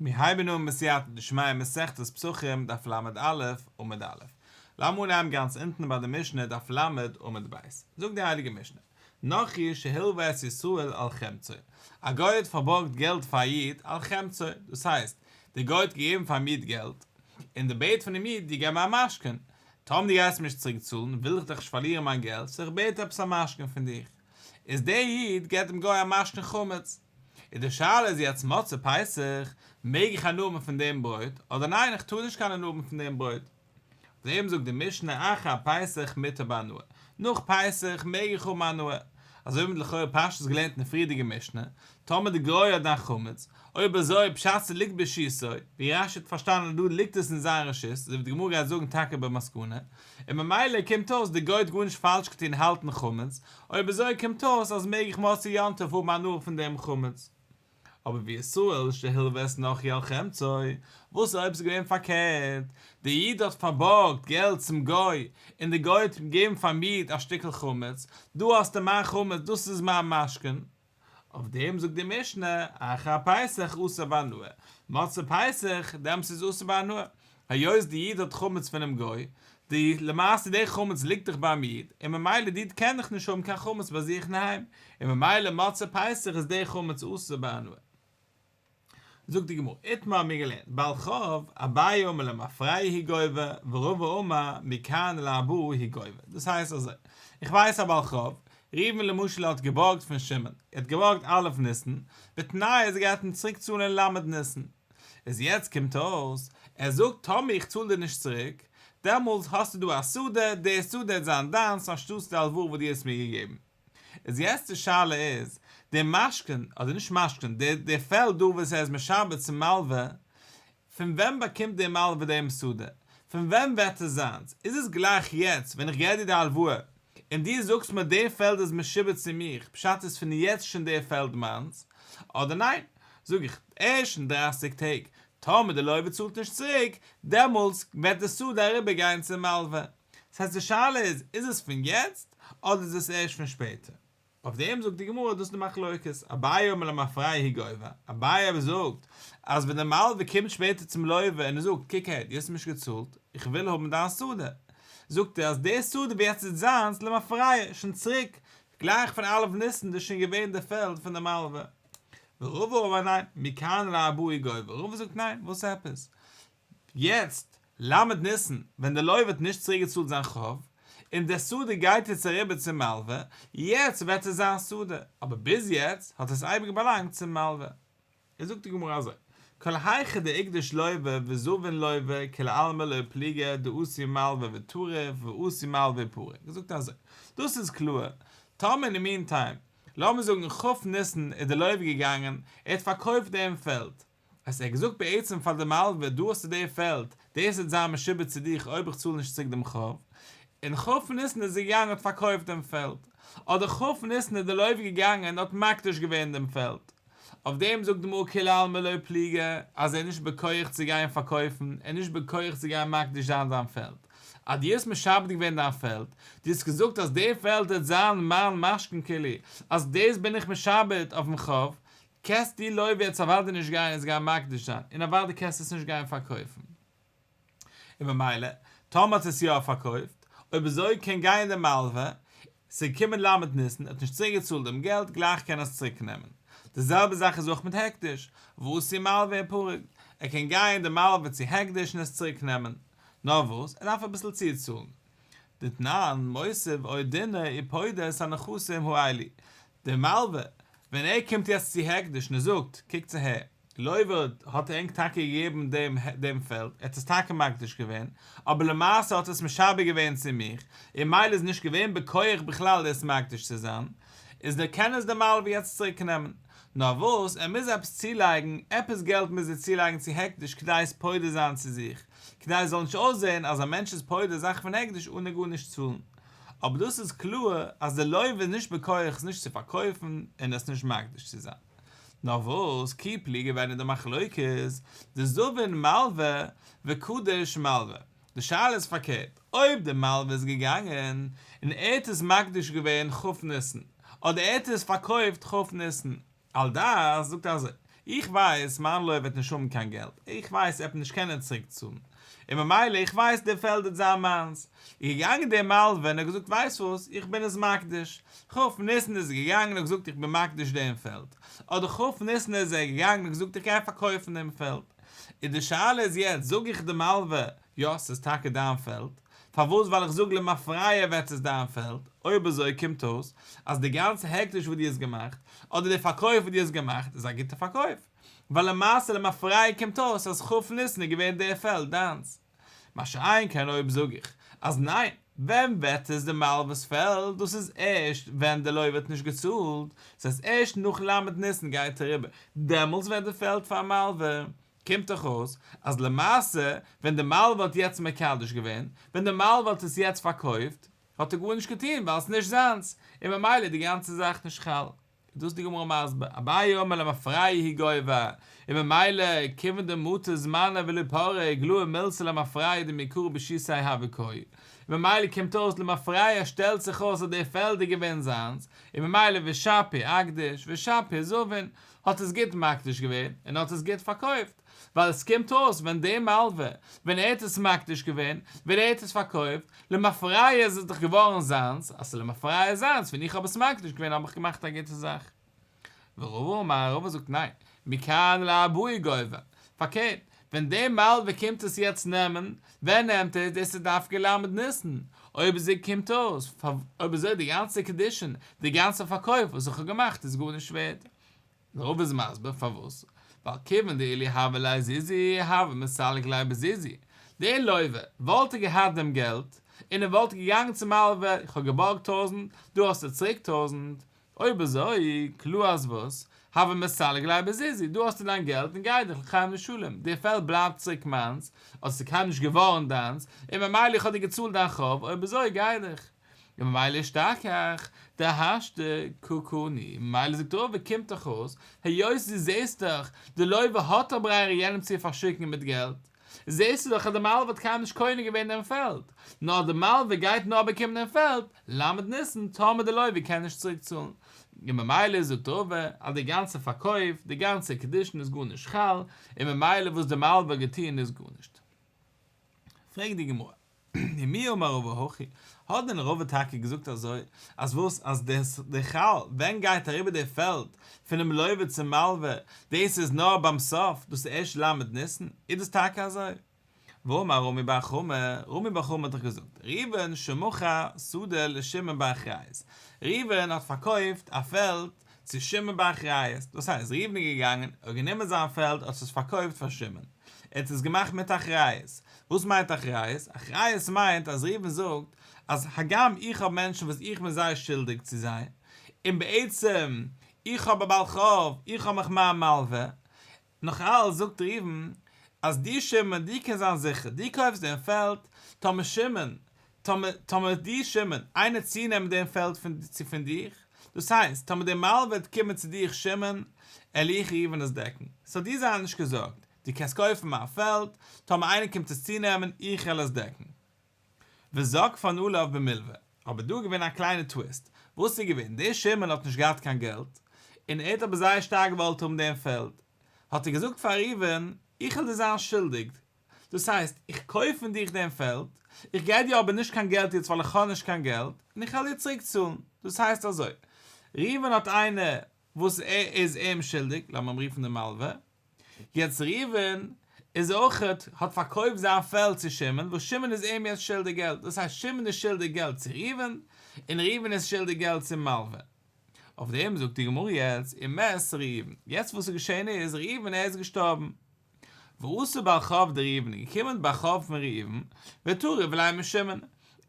מיר הייבן אן בסייעתא דשמיא מסכת פסחים דף ל"א עמוד א'. לאמיר אנהייבן גאנץ אונטן ביי די משנה דף ל' עמוד ב'. זאגט די הייליגע משנה, נכרי שהלווה את ישראל על חמצו, א גוי האט פארבארגט געלט פאר א איד על חמצו, דאס הייסט, דער גוי האט געגעבן פאר'ן איד געלט, און דער בעט פונעם איד, דו געב מיר א משכון, טאמער דו גייסט מיר נישט צוריק צאלן, וויל איך דאך נישט פארלירן מיין געלט, so איך בעט עפעס א משכון פון דיך. איז דער איד געבט דעם גוי א משכון חמץ. איז די שאלה איז יעצט מוצאי פסח מעג איך הנאה האבן פון דעם ברויט אדער ניין איך טאר נישט קיין הנאה האבן פון דעם ברויט? אויף דעם זאגט די משנה אחר פסח מותר בהנאה, נאך פסח מעג איך האבן הנאה, אזוי ווי מ'האט לכאורה פשטות געלערנט אין די פריערדיגע משנה, טאמער די גוי האט דיין חמץ, אויב אזוי פשט ס'ליגט ברשותו, ווי רש"י האט פארשטאנען אז דא ליגט עס אין זיין רשות, אזוי ווי די גמרא גייט זאגן טאקע במסקנא, און ממילא קומט אויס די גוי האט גארנישט פאלש געטון האלטן חמץ, אויב אזוי קומט אויס אז מעג איך מוצאי יום טוב האבן הנאה פון דעם חמץ. אבער וישראל שהלווה את נכרי על חמצו, וואס אויב ס'איז געווען פארקערט, דער איד האט פארבארגט געלט צום גוי, און דער גוי האט געגעבן פארן איד א שטיקל חמץ, דא האסטו מיין חמץ, דאס איז מיין משכון. אויף דעם זאגט די משנה, אחר פסח אסור בהנאה, מוצאי פסח, דעמאלטס איז אסור בהנאה, היות די איד האט חמץ פונעם גוי, די למעשה די חמץ ליגט דאך ביים איד, און ממילא די איד קען דאך נישט האבן קיין חמץ ביי זיך אינדערהיים, און ממילא מוצאי פסח איז די חמץ אסור בהנאה. זאגט די גמרא, איתמר האבן מיר געלערנט, בעל חוב, אביי אמר למפרע הוא גובה, ורבא אמר, מכאן ולהבא הוא גובה. דאס הייסט אזוי, איך ווייס א בעל חוב, ראובן למשל האט געבארגט פון שמעון, ער האט געבארגט א' ניסן, בתנאי אז ער גייט אים צוריק צאלן ל' ניסן. איז יעצט קומט אויס, ער זאגט טאמער איך צאל דיר נישט צוריק, דעמאלס האסטו דא א שדה, די שדה וועט זיין דיינס אנשטאטס די הלוואה וואס דו האסט מיר געגעבן. איז יעצט די שאלה איז, די משכון, אדער נישט משכון, די די פעלד דא וואס ער איז משעבד צום מלווה, פון ווען באקומט דער מלווה דעם שדה? פון ווען ווערט עס זיינס? איז עס גלייך יעצט ווען איך געב דיר די הלוואה, און דו זאגסט מיר די פעלד איז משועבד צו מיך, פשט איז פון יעצט שוין די פעלד מיינס, אדער ניין, זאג איך, ערשט אין דרייסיג טעג, טאמער די לווה צאלט נישט צוריק, דעמאלטס וועט די שדה אריבער גיין צום מלווה. ס'הייסט די שאלה איז, איז עס פון יעצט, אדער איז עס ערשט פון שפעטער? אויף דעם זאגט די גמרא דאס איז די מחלוקת, אביי אמר למפרע הוא גובה, אביי זאגט אז ווען די מלווה קומט שפעטער צום לווה און ער זאגט קוק הער דו האסט מיר נישט געצאלט איך וויל האבן דיין שדה, זאגט ער אז די שדה ווי יעצט איז זיינס למפרע שוין צוריק גלייך פון א' ניסן דאס איז שוין געווען די פעלד פון די מלווה. ורבא אמר ניין, מכאן ולהבא הוא גובה, רבא זאגט ניין, וואס עפעס? יעצט, ל' ניסן, ווען דער לוה האט נישט צוריק געצאלט זיין חוב, און דער שדה גייט יעצט אריבער צום מלווה, יעצט ווערט עס זיין שדה, אבער ביז יעצט האט עס אייביג באלאנגט צום מלווה. איז זאגט די גמרא אזוי, כל היכא דאיקדיש לוה וזבין לוה כולי עלמא לא פליגי דאתי מלווה וטריף ואתי מלווה ופריק, זאגט אזוי, דאס איז קלאר, טאמער אין די meantime, לאמיר זאגן כ' ניסן איז דער לוה געגאנגען, ער האט פארקויפט דעם פעלד, האט ער געזאגט בעצם פאר די מלווה דא האסטו די פעלד, דאס וועט זיין משועבד צו דיך אויב איך צאל נישט צוריק דעם חוב, און כ' ניסן איז ער געגאנגען האט פארקויפט דעם פעלד, אדער כ' ניסן איז די לוה געגאנגען און האט מקדיש געווען דעם פעלד. אויף דעם זאגט די גמרא כולי עלמא לא פליגי אז ער איז נישט בכח צו גיין פארקויפן, ער איז נישט בכח צו גיין מקדיש זיין זיין פעלד. אז דו האסט משעבד געווען דיין פעלד, דו האסט געזאגט אז די פעלד וועט זיין מיין משכון כאילו, אז דאס בין איך משעבד אויפן חוב, קענסט דו לוה יעצט אוודאי נישט גיין עס גיין מקדיש זיין, און אוודאי קענסטו עס נישט גיין פארקויפן. און ממילא, טאמער האט עס יא פארקויפט, אויב אזוי קען גיין די מלווה, ס'איז געקומען ל' ניסן, ער האט נישט צוריק געצאלט דעם געלט, גלייך קען ער עס צוריק נעמען. די זעלבע זאך איז אויך מיט הקדש, ואתי מלווה ופריק, ער קען גיין די מלווה צו הקדש און עס צוריק נעמען. נאר וואס, ער דארף אביסל צוצאלן. דתנן, מוסיף עוד דינר ופודה את הנכסים האלו. דער מלווה, ווען ער קומט יעצט צו הקדש און ער זאגט, קוקטס אהער, לוה האט ענק טאקע געגעבן דעם דעם פעלד, ער האט עס טאקע מקדיש געווען, אבער למעשה האט ער עס משעבד געווען צו מיך, און מילא איז נישט געווען בכח בכלל דאס מקדיש צו זיין, איז דער קען עס דער מלווה יעצט צוריק נעמען. נאר וואס, ער מוז עפעס צולייגן, עפעס געלט מוז ער צולייגן צו הקדש כדי עס פודה זיין צו זיך, כדי עס זאל נישט אויסזען אז א מענטש איז פודה זאכן פון הקדש אנע גארנישט צאלן. אבער דאס איז קלאר אז די לוה איז נישט בכח עס נישט צו פארקויפן און עס נישט מקדיש צו זיין. נאר וואס, כי פליגי ווען איז די מחלוקת, דזבין מלווה וקדיש מלווה. די שאלה איז פארקערט, אויב די מלווה איז געגאנגען און ער האט עס מקדיש געווען כ' ניסן, אדער ער האט עס פארקויפט כ' ניסן, על דעת זאגט ער אזוי, איך ווייס מיין לוה וועט נישט האבן קיין געלט, איך ווייס ער וועט נישט קענען צוריק צאלן, און ממילא איך ווייס דער פעלד וועט זיין מיינס. איז געגאנגען דער מלווה און האט געזאגט ווייסט וואס, איך בין עס מקדיש. כ' ניסן איז ער געגאנגען און האט געזאגט איך בין מקדיש דעם פעלד. אדער כ' ניסן איז ער געגאנגען און געזאגט איך גיי פארקויפן דעם פעלד. און די שאלה איז יעצט, זאג איך די מלווה, יא ס'איז טאקע דיין פעלד, פארוואס ווייל איך זאג למפרע ווערט עס דיין פעלד, אויב אזוי קומט אויס אז די גאנצע הקדש וואס דו האסט געמאכט, אדער די פארקויף וואס דו האסט געמאכט איז א גוטע פארקויף, ווייל למעשה למפרע קומט אויס אז כ' ניסן איז געווען דער פעלד דיינס. מה שאין כן אויב זאג איך אז ניין, ווען ווערט עס די מלווה'ס פעלד, דאס איז ערשט ווען די לוה האט נישט געצאלט, דאס הייסט ערשט נאך ל' ניסן גייט אריבער, דעמאלטס ווערט די פעלד פארן מלווה. קומט דאך אויס אז למעשה ווען די מלווה האט יעצט מקדש געווען, ווען די מלווה האט עס יעצט פארקויפט, האט ער גארנישט געטון ווייל עס איז נישט זיינס, און ממילא איז די גאנצע זאך נישט חל. איז דאס די גמרא מסביר, אביי אמר למפרע הוא גובר, און ממילא כיוון דמטא זמניה ולא פרעיה איגלאי מילתא למפרע דמעיקרא ברשותיה הוה קאי, און ממילא קומט אויס למפרע שטעלט זיך אויס אז די פעלד איז געווען זיינס, און ממילא ושפיר אקדיש ושפיר זבין, האט עס גוט מקדיש געווען און האט עס גוט פארקויפט, ווייל עס קומט אויס ווען דער מלווה ווען ער האט עס מקדיש געווען, ווען ער האט עס פארקויפט, למפרע איז עס דאך געווארן זיינס, אז ס'איז למפרע זיינס ווען איך האב עס מקדיש געווען האב איך געמאכט א גוטע זאך. ורבא אמר, רבא זאגט ניין, מכאן ולהבא הוא גובר, פארקערט, ווען דער מלווה קומט עס יעצט נעמען, ווען נעמט ער עס, דאס איז דווקא ל' ניסן, אויב אזוי קומט אויס, אויב אזוי די גאנצע קידושין, די גאנצע פארקויף וואס איך האב געמאכט איז גארנישט ווערד. רבא איז מסביר פארוואס, ווייל כיוון דאילו הוה ליה זוזי הוה מסלק ליה בזוזי, דער לוה וואלט ער געהאט דעם געלט, און ער וואלט געגאנגען צום מלווה, איך האב געבארגט טויזנט, דא האסטו צוריק טויזנט, אויב אזוי, קלאר אז וואס? הוה מסלק ליה בזוזי, דא האסטו דיין געלט און גיי דיך לחיים לשלום, די פעלד בלייבט צוריק מיינס, אדער ס'איז קיינמאל נישט געווארן דיינס, און ממילא איך האב דיר געצאלט דיין חוב, אויב אזוי גיי דיך. און ממילא אשתכח דהשתא קא קני, ממילא זאגט רבא קומט דאך אויס, היות דו זעסט דאך, די לוה האט א ברירה יענעם צו פארשיקן מיט געלט, זעסטו דאך אז די מלווה האט קיינמאל נישט קונה געווען דעם פעלד, נאר די מלווה גייט נאר באקומען דעם פעלד ל' ניסן טאמער די לוה קען נישט צוריק צאלן, און ממילא זאגט רבא אז די גאנצע פארקויף, די גאנצע קידושין איז גארנישט חל, און ממילא וואס די מלווה האט געטון איז גארנישט. פרעגט די גמרא. ומי אמר רבא הכי, האט דען רבא טאקע געזאגט אזוי, אז וואס אז דאס די חל, ווען גייט אריבער די פעלד פונעם לוה צום מלווה, דאס איז נאר ביים סוף, דאס איז ערשט ל' ניסן, איז דאס טאקע אזוי? והאמר רמי בר חמא, רמי בר חמא האט דאך געזאגט, ראובן שמכר שדה לשמעון באחריות, ראובן האט פארקויפט א פעלד צו שמעון באחריות, דאס הייסט ראובן איז געגאנגען, ער האט גענומען זיין פעלד האט עס פארקויפט פאר שמעון, ער האט עס געמאכט מיט אחריות, וואס מיינט אחריות? אחריות מיינט אז ראובן זאגט אז הגם איך האב מענטשן וואס איך בין זייער שולדיג צו זיי, און בעצם איך האב א בעל חוב, איך האב מיך מיין מלווה, נאך אלס זאגט ראובן אז דו שמעון דו קענסט זיין זיכער, דו קויפסט דעם פעלד, טאמער שמעון, טאמער טאמער דו שמעון, איינער צונעמען דעם פעלד פון פון דיך, דאס הייסט, טאמער דער מלווה וועט קומען צו דיך שמעון, על איך ראובן עס דעקן, סאו דו זיי נישט געזארגט, דו קענסט קויפן מיין פעלד, טאמער איינער קומט עס צונעמען, איך על עס דעקן. וזקפן עליו במלווה. אבער דא איז געווען א קליינע twist. וואס איז געווען? דער שמעון האט נישט געהאט קיין געלט, און ער האט אבער זייער שטארק געוואלט האבן דעם פעלד. האט ער געזאגט פאר ראובן, איך וועל דיר זיין שולדיג. דאס הייסט, איך קויף פון דיך דעם פעלד, איך געב דיר אבער נישט קיין געלט יעצט ווייל איך האב נישט קיין געלט, און איך וועל דיר צוריק צאלן. דאס הייסט אזוי, ראובן האט איינער וואס ער איז אים שולדיג, לאמיר אים רופן די מלווה, יעצט ראובן איז אויכעט האט פארקויפט זיין פעלד צו שמעון, וואס שמעון איז אים יעצט שולדיג געלט, דאס הייסט שמעון איז שולדיג געלט צו ראובן, און ראובן איז שולדיג געלט צום מלווה. אויף דעם זאגט די גמרא יעצט, ומת ראובן, יעצט וואס איז געשען איז, ראובן ער איז געשטארבן. ואתא בעל חוב דראובן איז געקומען בעל חוב פון ראובן, וטריף ליה משמעון,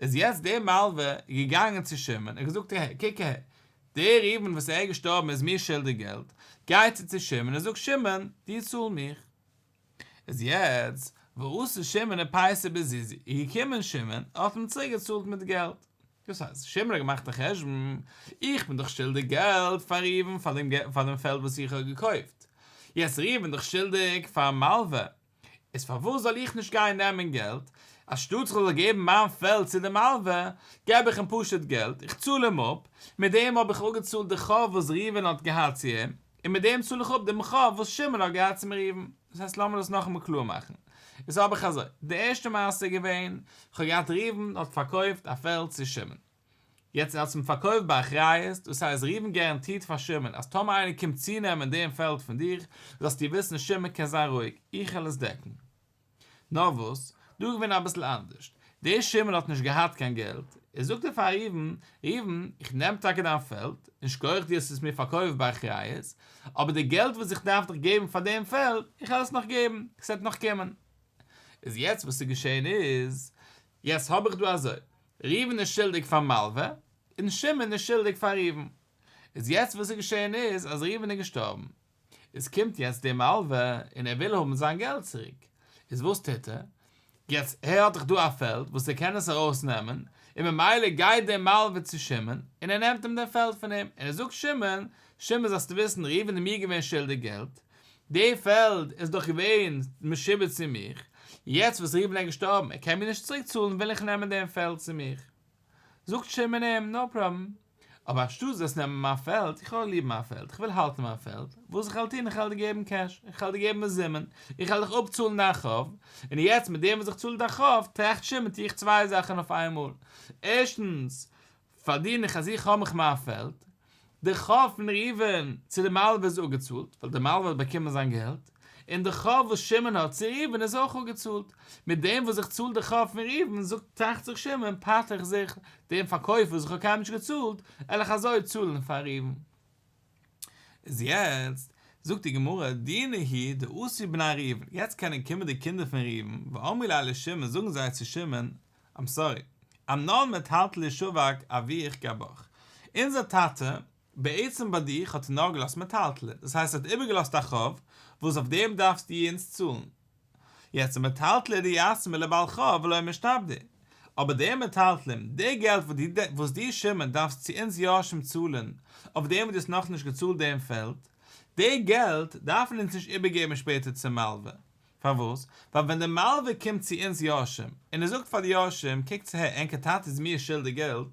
איז יעצט דער מלווה געגאנגען צו שמעון און געזאגט אהער, קוק אהער, דער ראובן וואס ער איז געשטארבן איז מיר שולדיג געלט, גייט ער צו שמעון און זאגט שמעון, דו צאל מיך. איז יעצט, ואתא שמעון ופייסיה בזוזי, איז געקומען שמעון, האט אים צוריק געצאלט מיט געלט. דאס הייסט, שמעון האט געמאכט א חשבון, איך בין דאך שולדיג געלט פאר ראובן פאר דעם פעלד וואס איך האב געקויפט, יעצט ראובן איז דאך שולדיג פארן מלווה, איז פארוואס זאל איך נישט גיין נעמען געלט, אנשטאטס איך זאל געבן מיין פעלד צו די מלווה, געב איך אים פשוט געלט, איך צאל אים אפ, מיט דעם האב איך אפגעצאלט די חוב וואס ראובן האט געהאט צו אים. און מיט דעם צאל איך אפ דעם חוב וואס שמעון האט געהאט צום ראובן. דאס הייסט לאמיר דאס נאכאמאל קלאר מאכן. איז האב איך אזוי, די ערשטע מעשה איז געווען, כ'האב געהאט ראובן האט פארקויפט א פעלד צו שמעון. יעצט ער האט עס אים פארקויפט באחריות, דאס הייסט ראובן גאראנטירט פאר שמעון אז טאמער איינער קומט צונעמען דעם פעלד פון דיך, זאלסטו וויסן שמעון קענסט זיין רואיג, איך וועל עס דעקן. נאר וואס, דא איז געווען אביסל אנדערשט, דער שמעון האט נישט געהאט קיין געלט, איז זאגט ער פאר ראובן, ראובן, איך נעם טאקע דיין פעלד, און שכוח דו האסט עס מיר פארקויפט באחריות, אבער די געלט וואס איך דארף דיך געבן פאר דעם פעלד, איך וועל עס נאך געבן, ס'וועט נאך קומען. איז יעצט וואס איז געשען איז, יעצט האב איך דא אזוי, ראובן איז שולדיג פאר מלווה, און שמעון איז שולדיג פאר ראובן. איז יעצט וואס איז געשען איז, אז ראובן איז געשטארבן, איז קומט יעצט דער מלווה און ער וויל האבן זיין געלט צוריק, איז וואס טוט ער? יעצט ער האט דאך דא א פעלד וואס ער קען עס ארויס נעמען, און ממילא גייט דער מלווה צו שמעון און ער נעמט אים דעם פעלד פון אים, און ער זאגט שמעון, שמעון זאלסטו וויסן ראובן איז מיר געווען שולדיג געלט, די פעלד איז דאך געווען משועבד צו מיך, יעצט וואס ראובן איז געשטארבן ער קען מיר נישט צוריק צאלן וויל איך נעמען דעם פעלד צו מיך. זאגט שמעון אים, no problem, אבער אנשטאט זאלסט נעמען מיין פעלד, איך האב ליב מיין פעלד, איך וויל האלטן מיין פעלד, וואס איך וועל טון, איך וועל דיר געבן cash, איך וועל דיר געבן מזומן, איך וועל דיך אפצאלן דיין חוב, און יעצט מיט דעם וואס איך צאל דיין חוב, טראכט שמעון טו איך צוויי זאכן אויף איינמאל, ערשטנס, פארדין איך אז איך האב מיך מיין פעלד, די חוב פון ראובן צו די מלווה איז אפגעצאלט, ווייל די מלווה האט באקומען זיין געלט, און די חוב וואס שמעון האט צו ראובן איז אויך אפגעצאלט. מיט דעם וואס איך צאל די חוב פון ראובן, זאגט טראכט זיך שמעון, פטר איך זיך דעם פארקויף וואס איך האב קיינמאל נישט געצאלט, על איך אזוי צאלן פאר ראובן. איז יעצט, זאגט די גמרא, דינא הוא דאתו בני ראובן, יעצט קענען קומען די קינדער פון ראובן, ואמרי ליה לשמעון, זאגן זיי צו שמעון, I'm sorry, אנן מטלטלי שבק אבוך גבך, אונזער טאטע, בעצם ביי דיך האט ער נאר געלאזט מטלטלי, דאס הייסט ער האט איבערגעלאזט א חוב, וואס אויף דעם דארפסטו אונז צאלן. יעצט מטלטלי דיתמי לבעל חוב ולא משתעבדי, אבער די מטלטלים, די געלט וואס דו שמעון דארפסט צו אונז יורשים צאלן, אויף דעם וואס דו האסט נאכנישט געצאלט דעם פעלד, די געלט דארפן אונז נישט איבערגעבן שפעטער צום מלווה, פארוואס? ווייל ווען דער מלווה קומט צו אונז יורשים, און ער זאגט פאר די יורשים, קוקטס אהער, ענקער טאטע איז מיר שולדיג געלט,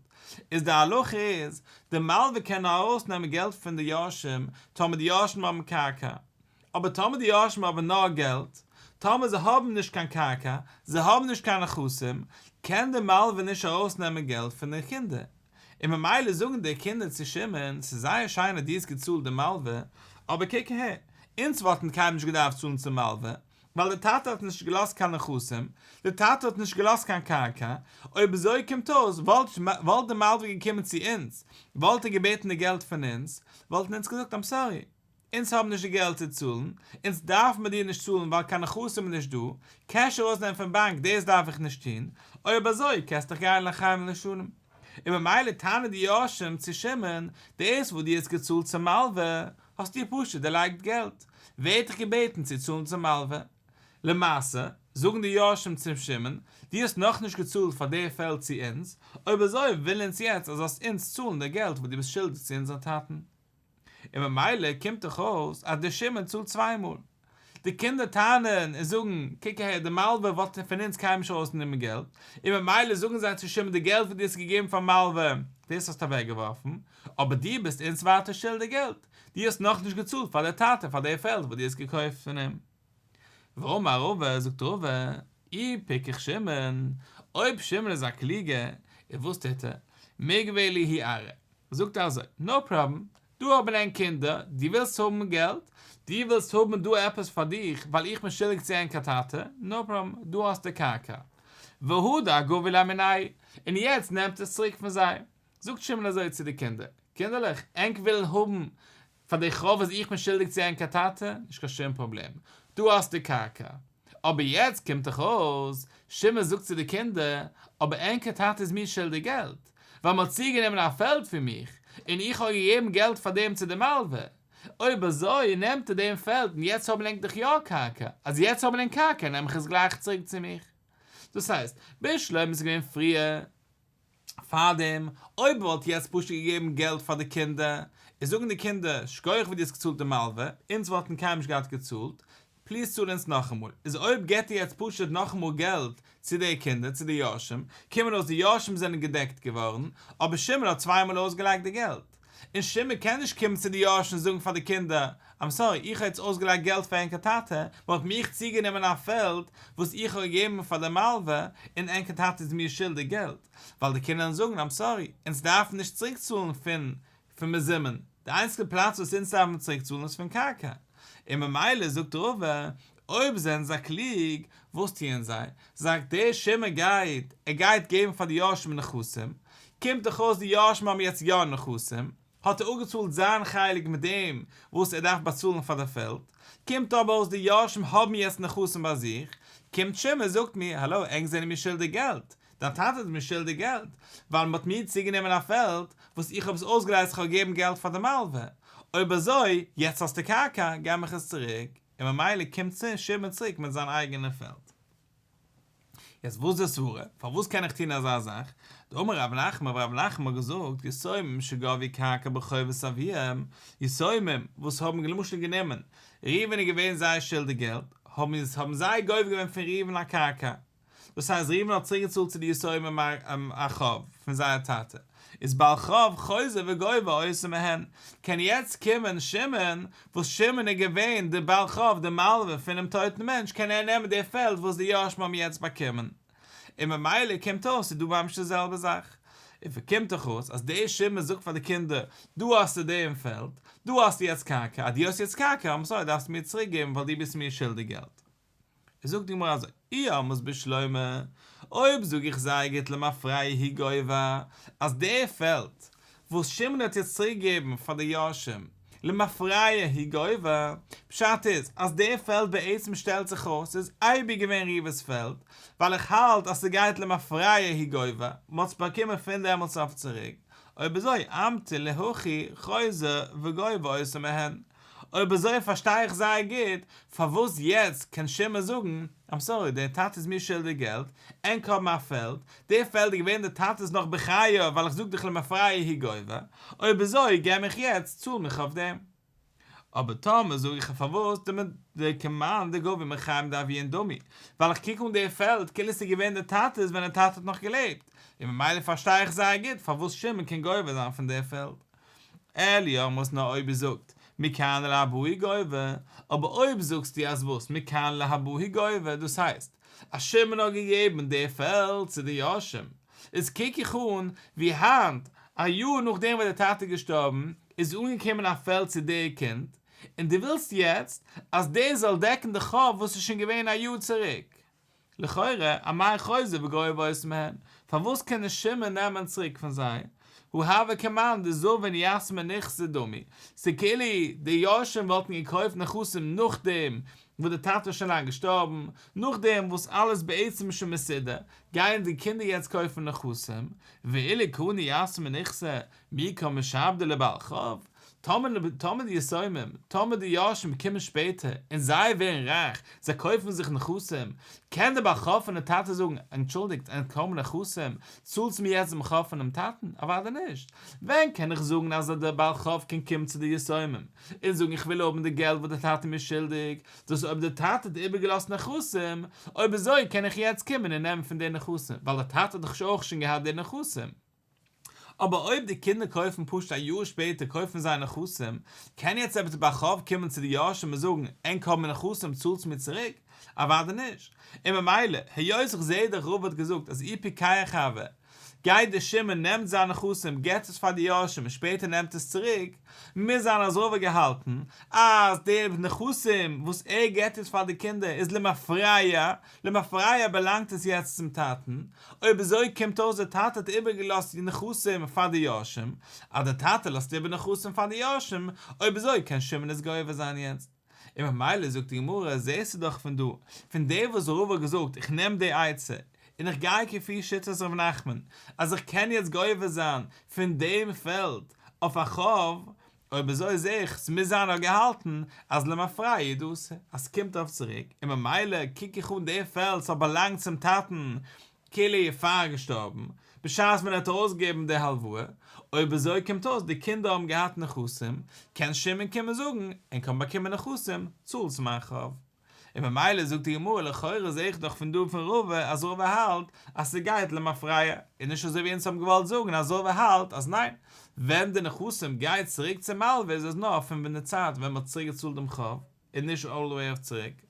איז די הלכה איז, דער מלווה קען נאר ארויסנעמען געלט פון די יורשים, טאמער די יורשים האבן קרקע. אבער טאמער די יורשים האבן נאר געלט, טאמער זיי האבן נישט קיין קרקע, זיי האבן נישט קיין נכסים, קען דער מלווה נישט ארויסנעמען געלט פון די קינדער. און ממילא זאגן די קינדער צו שמעון, ס'איז זייער שיין אז דו האסט געצאלט די מלווה, אבער קוק אהער, אונז וואלטן קיינמאל נישט געדארפט צאלן צום מלווה, ווייל די טאטע האט נישט געלאזט קיין נכסים, די טאטע האט נישט געלאזט קיין קרקע, אויב אזוי קומט אויס, וואלט די מלווה געקומען צו אונז, וואלט ער געבעטן די געלט פון אונז, וואלטן אונז געזאגט I'm sorry, אונז האבן נישט די געלט צו צאלן, אונז דארף מען דיר נישט צאלן ווייל קיין נכסים איז נישט דא, cash ארויסנעמען פון באנק דאס דארף איך נישט טון, אויב אזוי קענסט דיך גיין לחיים ולשלום. און ממילא טענה'ן די יורשים צו שמעון, דאס וואס דו האסט געצאלט צום מלווה, האסטו פשוט דערלייגט געלט, ווער האט דיך געבעטן צו צאלן צום מלווה? למעשה, זאגן די יורשים צום שמעון, דו האסט נאכנישט געצאלט פאר די פעלד צו אונז, אויב אזוי ווילן אונז יעצט אז זאלסט אונז צאלן די געלט וואס דו ביסט שולדיג צו אונזער טאטן. און ממילא קומט דאך אויס אז דער שמעון צאלט צוויי מאל. די קינדער טענה'ן און זאגן, קוק אהער, די מלווה וואלט פון אונז קיינמאל נישט ארויסגענומען געלט, און ממילא זאגן זיי צו שמעון די געלט וואס דו האסט געגעבן פאר מלווה, דאס האסטו אוועקגעווארפן, אבער דו ביסט אונז ווייטער שולדיג געלט, דו האסט נאכנישט געצאלט פאר דער טאטע פאר די פעלד וואס דו האסט געקויפט פון אים. ואמר רבא, זאגט רבא, אי פיקח שמעון, אויב שמעון איז א קלוגער, איז וואס טוט ער? מיגבי להו ארעא, זאגט ער אזוי, no problem, דא האבן ענק קינדער, דו ווילסט האבן געלט, דו ווילסט האבן דא עפעס פאר דיך ווייל איך בין שולדיג צו ענקער טאטע, no problem, דא האסטו קרקע. והדר גבי ליה מינייהו, און יעצט נעמט עס צוריק פון זיי. זאגט שמעון אזוי צו די קינדער, קינדערלעך, ענק ווילן האבן פאר די חוב וואס איך בין שולדיג צו ענקער טאטע, נישט קיין שום פראבלעם, דא האסטו קרקע. אבער יעצט קומט דאך אויס, שמעון זאגט צו די קינדער, אבער ענקער טאטע איז מיר שולדיג געלט, ווייל מ'האט צוגענומען א פעלד פון מיך, און איך האב געגעבן געלט פאר דעם צו די מלווה. אויב אזוי נעמט ער דעם פעלד און יעצט האבן ענק דאך יא קרקע, אז יעצט האבן ענק קרקע נעם איך עס גלייך צוריק צו מיך. דאס הייסט, בשלמא איז געווען פריער. פארדעם, אויב וואלט יעצט פשוט געגעבן געלט פאר די קינדער, איז זאגן די קינדער, שכוח וואס דו האסט געצאלט די מלווה, אונז וואלטן קיינמאל נישט געהאט געצאלט, please צאל אונז נאכאמאל. איז אויב געט ער יעצט פשוט נאכאמאל געלט צו די קינדער, צו די יורשים, קומען אויס די יורשים זענען געדעקט געווארן, אבער שמעון האט צוויי מאל אויסגעלייגט די געלט. און שמעון קען נישט קומען צו די יורשים און זאגן פאר די קינדער, איים סארי, איך האב יעצט אויסגעלייגט געלט פאר ענקער טאטע, מען האט מיך צוגענומען א פעלד וואס איך האב געגעבן פאר די מלווה, און ענקער טאטע איז מיר שולדיג געלט. ווייל די קינדער וועלן זאגן, איים סארי, אונז דארפן נישט צוריקצאלן פון פון מזומן, די איינציגסטע פלאץ וואס אונז דארפן צוריקצאלן איז פון קרקע. און ממילא זאגט רבא, אויב זענען זיי קלוג, וואס טוען זיי? זאגט דער שמעון גייט, ער גייט געבן פאר די יורשים נכסים, קומט דאך אויס די יורשים האבן יעצט יא נכסים, האט ער אפגעצאלט זיין חלק מיט דעם וואס ער דארף באצאלן פאר די פעלד, קומט אבער אויס די יורשים האבן יעצט נכסים ביי זיך, קומט שמעון זאגט מיר, האלא ענק זענען מיר שולדיג געלט, דיין טאטע איז מיר שולדיג געלט, ווייל מ'האט מיר צוגענומען א פעלד וואס איך האב עס אויסגעלייזט איך האב געגעבן געלט פאר די מלווה, אויב אזוי יעצט האסטו קרקע, געב מיך עס צוריק, און ממילא קומט שמעון צוריק מיט זיין אייגענע פעלד. יעצט וואס איז די סברה? פארוואס קען איך טון אזא זאך? דאמר רב נחמן, רב נחמן האט געזאגט, יתומים שגבו קרקע בחובת אביהם, יתומים וואס האבן למשל גענומען, ראובן איז געווען זייער שולדיג געלט, האבן זיי גובה געווען פון ראובן א קרקע, דאס הייסט ראובן האט צוריק געצאלט צו די יתומים א חוב פון זייער טאטע, איז בעל חוב חוזר וגובה אותה מהן, קען יעצט קומען שמעון, וואס שמעון איז געווען די בעל חוב די מלווה פונעם טויטן מענטש קען ער נעמען די פעלד וואס די יורשים האבן יעצט באקומען, און ממילא קומט אויס ס'איז דא ממש די זעלבע זאך, און קומט דאך אויס אז דער שמעון זאגט פאר די קינדער דא האסטו דעם פעלד, דא האסטו יעצט קרקע, אז דו האסט יעצט קרקע, איים סארי דארפסטו מיר צוריק געבן ווייל דו ביסט מיר שולדיג געלט. זאגט די גמרא אזוי, אי אמרת בשלמא, אויב זאג איך זייער גוט למפרע הוא גובה, אז די פעלד וואס שמעון האט יעצט צוריק געגעבן פאר די יורשים, למפרע הוא גובה, פשט איז אז די פעלד בעצם שטעלט זיך אויס ס'איז אייביג געווען ראובן'ס פעלד, ווייל איך האלט אז ס'גייט למפרע הוא גובה, מ'האט עס באקומען פון דעמאלטס אויף צוריק, אויב אזוי אמטו להכי חוזר וגובה אותה מהן. אויב אזוי פארשטיי איך זייער גוט פארוואס יעצט קען שמעון זאגן, איים סארי, דער טאטע איז מיר שולדיג געלט, ענק האבן א פעלד, די פעלד איז געווען די טאטע'ס נאך בחייו ווייל איך זאג דיך למפרע הוא גובה, אויב אזוי געב מיך יעצט, צאל מיך אויף דעם. אבער טאמער זאג איך פארוואס דכמאן דגבו מחיים דאבוהון דמי, ווייל איך קוק אן די פעלד כאילו עס איז געווען די טאטע'ס ווען די טאטע האט נאך געלעבט, און ממילא פארשטיי איך זייער גוט פארוואס שמעון קען גובה זיין פון די פעלד. אלא אי אמרת נאר אויב איר זאגט מכאן ולהבא הוא גובה, אבער אויב זאגסטו אז וואס מכאן ולהבא הוא גובה דאס הייסט אז שמעון האט געגעבן די פעלד צו די יורשים, איז קוק איך אן ווי היינט א יאר נאכדעם וואס די טאטע איז געשטארבן איז אנגעקומען א פעלד צו די קינד, און דו ווילסט יעצט אז דאס זאל דעקן די חוב וואס איז שוין געווען א יאר צוריק. לכאורה, אמאי חוזר וגובה אותה מהן, פארוואס קען נישט שמעון נעמען צוריק פון זיי? הא הוי כמאן דזבין יתמי נכסי דמי, ס'כאילו די יורשים וואלטן געקויפט נכסים נאכדעם וואס די טאטע איז שוין לאנג געשטארבן, נאכדעם וואס אלעס בעצם איז שוין מסודר, גייען די קינדער יעצט קויפן נכסים, ואילו קנו יתמי נכסי, מי קא משעבדי לבעל חוב, טאמער די יתומים, טאמער די יורשים קומען שפעטער און זיי ווערן רייך, זיי קויפן זיך נכסים, קען דער בעל חוב פונעם טאטע זאגן, אנטשולדיגט, ענק האבן נכסים, צאלטס מיר יעצט דעם חוב פונעם טאטן? אוודאי נישט! ווען קען איך זאגן אז דער בעל חוב קען קומען צו די יתומים און זאגן איך וויל האבן די געלט וואס דער טאטע איז מיר שולדיג, דאס אויב דער טאטע האט איבערגעלאזט נכסים, אויב אזוי קען איך יעצט קומען און נעמען פון די נכסים, ווייל דער טאטע האט דאך אויך שוין געהאט די נכסים. אבער אויב די קינדער קויפן פשוט א יאר שפעטער קויפן זיי נכסים, קען יעצט עפעס בעל חוב קומען צו די יורשים און זאגן, ענק האבן נכסים צאלטס מיר צוריק? אוודאי נישט. און ממילא, היות איך זעה דאך רבא האט געזאגט אז אי פיקח הוה, גייט דער שמעון נעמט זיין נכסים געט עס פאר די יורשים און שפעטער נעמט עס צוריק, מוז זיין אז רבא האט געהאלטן אז די נכסים וואס ער געט יעצט פאר די קינדער איז למפרע, למפרע באלאנגט עס יעצט צום טאטן, אויב אזוי קומט אויס דער טאטע האט איבערגעלאזט די נכסים פאר די יורשים, אז דער טאטע לאזט איבער נכסים פאר די יורשים, אויב אזוי קען שמעון עס גובה זיין יעצט. און ממילא זאגט די גמרא, זעסטו דאך פון דא, פון דעם וואס רבא האט געזאגט איך נעם די עצה, און איך גיי כפי שיטת ר' נחמן, אז איך קען יעצט גובה זיין פון דעם פעלד אויף א חוב, אויב אזוי זעה איך ס'מוז זיין ער האט געהאלטן אז למפרע הוא דאתא אז ס'קומט אויף צוריק און ממילא קוק איך אן די פעלד ס'האט באלאנגט צום טאטן כאילו פאר ער געשטארבן בשעת ווען ער האט ארויסגעגעבן די הלוואה, אויב אזוי קומט אויס די קינדער האבן געהאט נכסים, קען שמעון קומען זאגן ענק האבן באקומען נכסים, צאלטס מיין חוב. און ממילא זאגט די גמרא לכאורה זעה איך דאך פון דא פון רבא אז רבא האלט אז ס'גייט למפרע, און נישט אזוי ווי אונז האבן געוואלט זאגן אז רבא האלט אז ניין, ווען די נכסים גייט צוריק צום מלווה איז עס נאר פון ווען די צייט ווען מ'האט צוריק געצאלט דעם חוב, און נישט אלל די וועי אויף צוריק.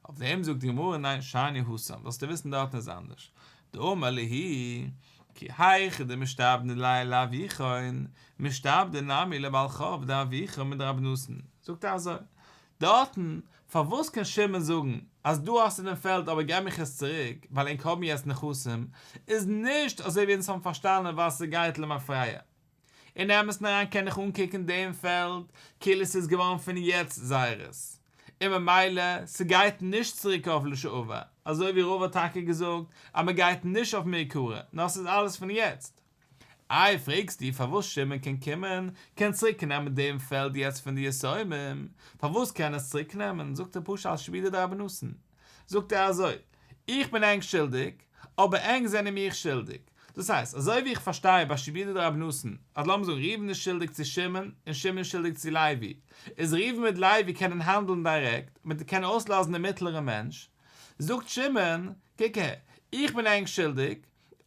אויף דעם זאגט די גמרא ניין שאני התם, זאלסטו וויסן דארטן איז אנדערש, דאמר להו כי היכי דמשתעבדנא ליה לאבוכון, משתעבדי נמי לבעל חוב דאבוכון מדרבי נתן, זאגט ער אזוי, דארטן, פארוואס קען שמעון זאגן אז דא האסטו דעם פעלד אבער געב מיך עס צוריק ווייל ענק האבן יעצט נכסים, איז נישט אזוי ווי אונז האבן פארשטאנען ווייל ס'גייט למפרע. אין אמת'ן אריין קען איך אנקוקן דעם פעלד כאילו ס'איז געווארן פון יעצט זייערס, און ממילא ס'גייט נישט צוריק אויף לשעבר, אזוי ווי רבא האט טאקע געזאגט אז מ'גייט נישט אויף מעיקרא, נאר ס'איז אלעס פון יעצט. איי פרעגסטו פארוואס שמעון קען קומען קען צוריק נעמען דעם פעלד יעצט פון די יתומים, פארוואס קען עס צוריק נעמען, זאגט ער פשוט אלס שעבודא דרבי נתן, זאגט ער אזוי, איך בין ענק שולדיג, אבער ענק זענען מיך שולדיג, דאס הייסט אזוי ווי איך פארשטיי ביי שעבודא דרבי נתן, אז לאמיר זאגן ראובן איז שולדיג צו שמעון און שמעון איז שולדיג צו לוי, איז ראובן מיט לוי קענען האנדלן דירעקט, מען קען אויסלאזן דעם מיטלערן מענטש, זאגט שמעון, קוק אהער, איך בין ענק שולדיג,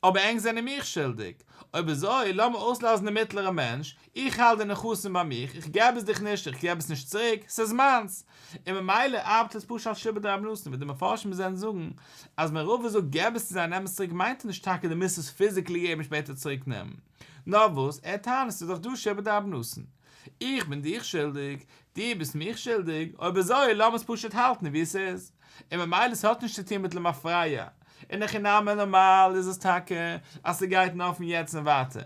אבער ענק זענען מיך שולדיג. אויב אזוי, לאמיר אויסלאזן דעם מיטלערן מענטש, איך האלט די נכסים ביי מיך, איך געב עס דיך נישט, איך געב עס נישט צוריק, ס'איז מיינס. און ממילא ארבעט עס פשוט אלס שעבוד דרבי נתן, ווי די מפרשים זענען זאגן, אז ווען רבא זאגט געב עס צו זיי נעם עס צוריק מיינט ער נישט טאקע דו מוזט עס פיזיקלי געבן שפעטער צוריק נעמען. נאר וואס, ער טענה'ט ס'איז דאך דא שעבוד דרבי נתן. איך בין דיך שולדיג, דו ביסט מיך שולדיג, אויב אזוי לאמיר עס פשוט האלטן ווי עס איז. און ממילא ס'האט נישט צו טון מיט למפרע, אין הכי נמי נארמאל איז עס טאקע אז ס'גייט נאר פון יעצט און ווייטער,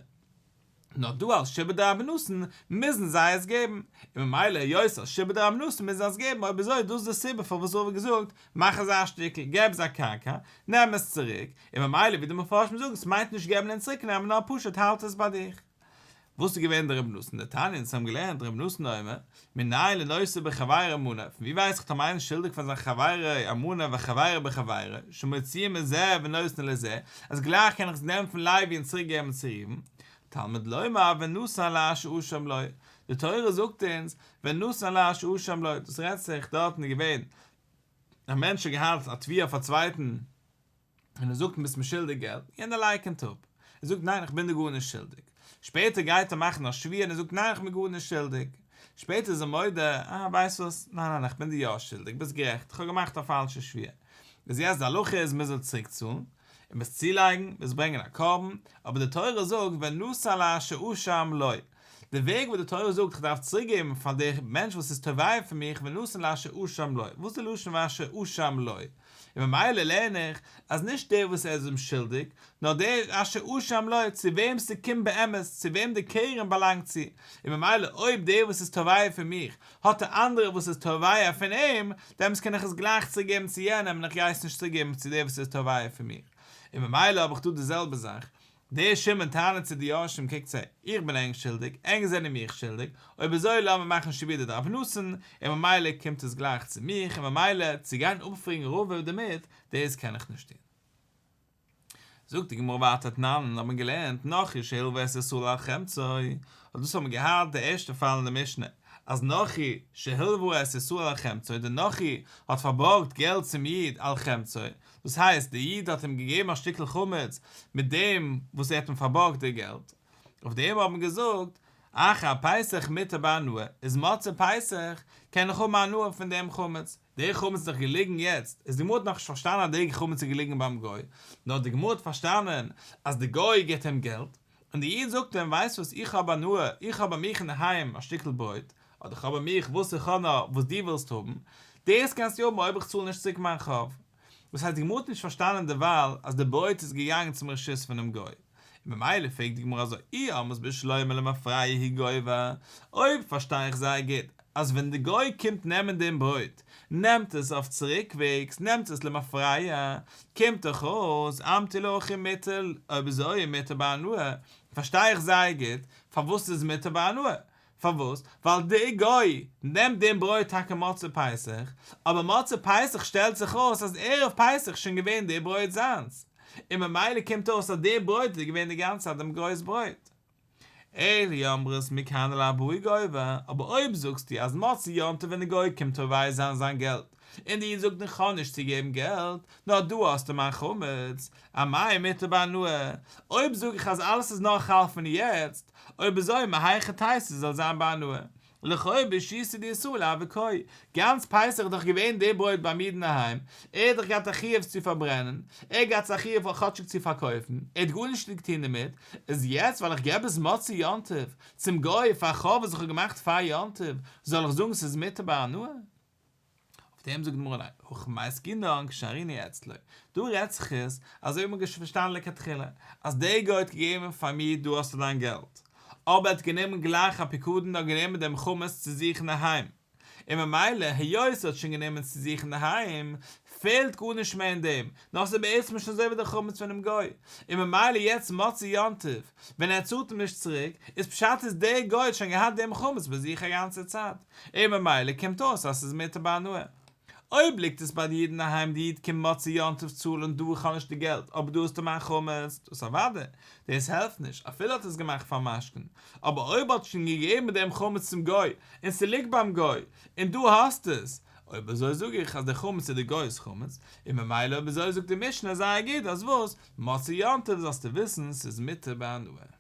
נאר דא אלס שעבוד דרבי נתן מוזן זיי עס געבן, און ממילא היות אלס שעבוד דרבי נתן מוזן זיי עס געבן אויב אזוי דאס איז די סיבה פארוואס רבא האט געזאגט מאך אזא שטיקל געב זיי קרקע נעם עס צוריק, און ממילא ווי די מפרשים זאגן ס'מיינט נישט געבן און צוריק נעמען נאר פשוט האלט עס ביי דיך. וואס איז געווען דער רבי נתן? דתניא אונז האבן געלערנט רבי נתן אומר, מנין לנושא בחבירו מנה, פון ווי ווייס איך טאמער איינער איז שולדיג פאר זיין חברו א מנה וחבירו בחבירו, שמוציאין מזה ונותנין לזה, אז גלייך קען איך עס נעמען פון לוי און צוריק געבן צו ראובן, תלמוד לומר ונתן לאשר אשם לו, די תורה זאגט אונז ונתן לאשר אשם לו, דאס רעדט זיך דארטן איז געווען א מענטש האט געהאט א תביעה אויף א צווייטן, און ער זאגט ביסט מיר שולדיג געלט, יענער לייקענט אפ, ער זאגט ניין איך בין דיר גארנישט שולדיג, שפעטער גייט ער מאכן א שבועה און ער זאגט ניין איך בין גארנישט שולדיג, שפעטער איז ער מודה, אה ווייסט וואס, ניין ניין איך בין דיר יא שולדיג, ביסט גערעכט, איך האב געמאכט א פאלשע שבועה, איז יעצט די הלכה איז מען זאל צוריק צאלן, און מוז צולייגן, מוז ברענגען א קרבן, אבער די תורה זאגט ונתן לאשר אשם לו, די וועג וואס די תורה זאגט איך דארף צוריק געבן פאר די מענטש וואס איז תובע פון מיך ונתן לאשר אשם לו, וואס איז די לשון ואשר אשם לו? און ממילא לערן איך אז נישט דער וואס ער איז אים שולדיג, נאר דער אשר אשם לו, צו וועם ס'קומט באמת, צו וועם די קרן באלאנגט צו, און ממילא אויב דער וואס איז תובע פון מיך האט א אנדערער וואס איז תובע פון אים, דעמאלטס קען איך עס גלייך צוריק געבן צו יענעם און איך גיי עס נישט צוריק געבן צו דער וואס איז תובע פון מיר. און ממילא האב איך דא די זעלבע זאך, דער שמעון טענה'ט צו די יורשים קוקטס אהער, איך בין ענק שולדיג, ענק זענען מיך שולדיג, אויב אזוי לאמיר מאכן שעבודא דרבי נתן, און ממילא קומט עס גלייך צו מיך, און ממילא צו גיין אפפרעגן רבא דערמיט, דאס קען איך נישט טון. זאגט די גמרא ווייטער תנן, האט מען געלערנט נכרי שהלוה את ישראל על חמצו, אט דאס האט מען געהאט די ערשטע פאל אין די משנה, אז נכרי שהלוה את ישראל על חמצו, דער נכרי האט פארבארגט געלט צום איד על חמצו, דאס הייסט, דער איד האט אים געגעבן א שטיקל חמץ מיט דעם וואס ער האט אים פארבארגט די געלט. אויף דעם האט מען געזאגט, אחר פסח מותר בהנאה, איז מוצאי פסח קען איך האבן הנאה פון דעם חמץ. דער חמץ איז דאך געליגן יעצט, איז די גמרא האט נאכנישט פארשטאנען אז דער חמץ איז געליגן ביים גוי, נאר די גמרא האט פארשטאנען אז דער גוי גיבט אים געלט, און דער איד זאגט אים, ווייסט וואס, איך האב הנאה, איך האב ביי מיך אינדערהיים א שטיקל ברויט, אדער איך האב ביי מיך וואס איך האב נאר וואס דו ווילסט האבן, דאס קענסטו האבן אויב איך צאל נישט צוריק מיין חוב. דאס הייסט די גמרא האט נישט פארשטאנען דערווייל אז די ברויט איז געגאנגען צום רשות פונעם גוי, און ממילא פרעגט די גמרא אזוי אי אמרת בשלמא למפרע הוא גובה, אויב פארשטיי איך זייער גוט אז ווען די גוי קומט נעמען דעם ברויט נעמט עס אויף צוריקוועגס נעמט עס למפרע, קומט דאך אויס אמטו להכי מותר אויב אזוי מותר בהנאה, פארשטיי איך זייער גוט פארוואס ס'איז מותר בהנאה, פארוואס? ווייל דער גוי נעמט דעם ברויט טאקע מוצאי פסח, אבער מוצאי פסח שטעלט זיך אויס אז ערב פסח איז שוין געווען דער ברויט זיינס, און ממילא קומט אויס אז דער ברויט איז געווען די גאנצע צייט דעם גוי'ס ברויט. אלא אי אמרת מכאן ולהבא הוא גובה, אבער אויב זאגסטו אז מוצאי יום טוב ווען די גוי קומט תובע זיין זיין געלט, און די איד זאגט איך האב נישט צו געבן געלט, נאר דא האסטו מיין חמץ, אמאי מותר בהנאה, אויב זאג איך אז אלעס איז נאר חל פון יעצט, אויב אזוי מהיכי תיתי ס'זאל זיין בהנאה? לכאו' ברשותא דישראל הוה קאי, גאנץ פסח איז דאך געווען די ברויט ביים איד אינדערהיים, ער האט דאך געהאט א חיוב צו פארברענען, ער האט געהאט א חיוב כאטשיג צו פארקויפן, ער האט גארנישט געטון דערמיט, איז יעצט ווייל איך געב עס מוצאי יום טוב צום גוי פאר חוב וואס איך האב געמאכט פאר יום טוב, זאל איך זאגן ס'איז מותר בהנאה? אויף דעם זאגט די גמרא ניין, הכא במאי עסקינן כשארינו אצלו, דא רעדט זיך עס, אזוי האט מען שוין פארשטאנען לכתחילה, אז דער גוי האט געגעבן פאר מיר דא האסטו דיין געלט, אבער ער האט גענומען גלייך א פיקדון און האט גענומען דעם חמץ צו זיך אינדערהיים, און ממילא היות ער האט שוין גענומען צו זיך אינדערהיים, פעלט גארנישט מער אין דעם, נאר ס'איז בעצם שוין אזוי ווי דער חמץ פונעם גוי, און ממילא יעצט מוצאי יום טוב, ווען ער צאלט אים נישט צוריק, איז פשט איז דער גוי האט שוין געהאט דעם חמץ ביי זיך א גאנצע צייט, און ממילא קומט אויס אז ס'איז מותר בהנאה. אויב ליגט עס ביי די איד אינדערהיים די איד קומט מוצאי יום טוב צאלן דא איך האב נישט די געלט אבער דא האסטו מיין חמץ, דאס אוודאי, דאס העלפט נישט אפילו האט עס געמאכט פאר משכון, אבער אויב האט שוין געגעבן דעם חמץ צום גוי און ס'ליגט ביים גוי און דא האסטו עס, אויב אזוי זאג איך אז די חמץ איז די גוי'ס חמץ, און ממילא אויב אזוי זאגט די משנה זייער גוט אז וואס, מוצאי יום טוב זאלסטו וויסן ס'איז מותר בהנאה.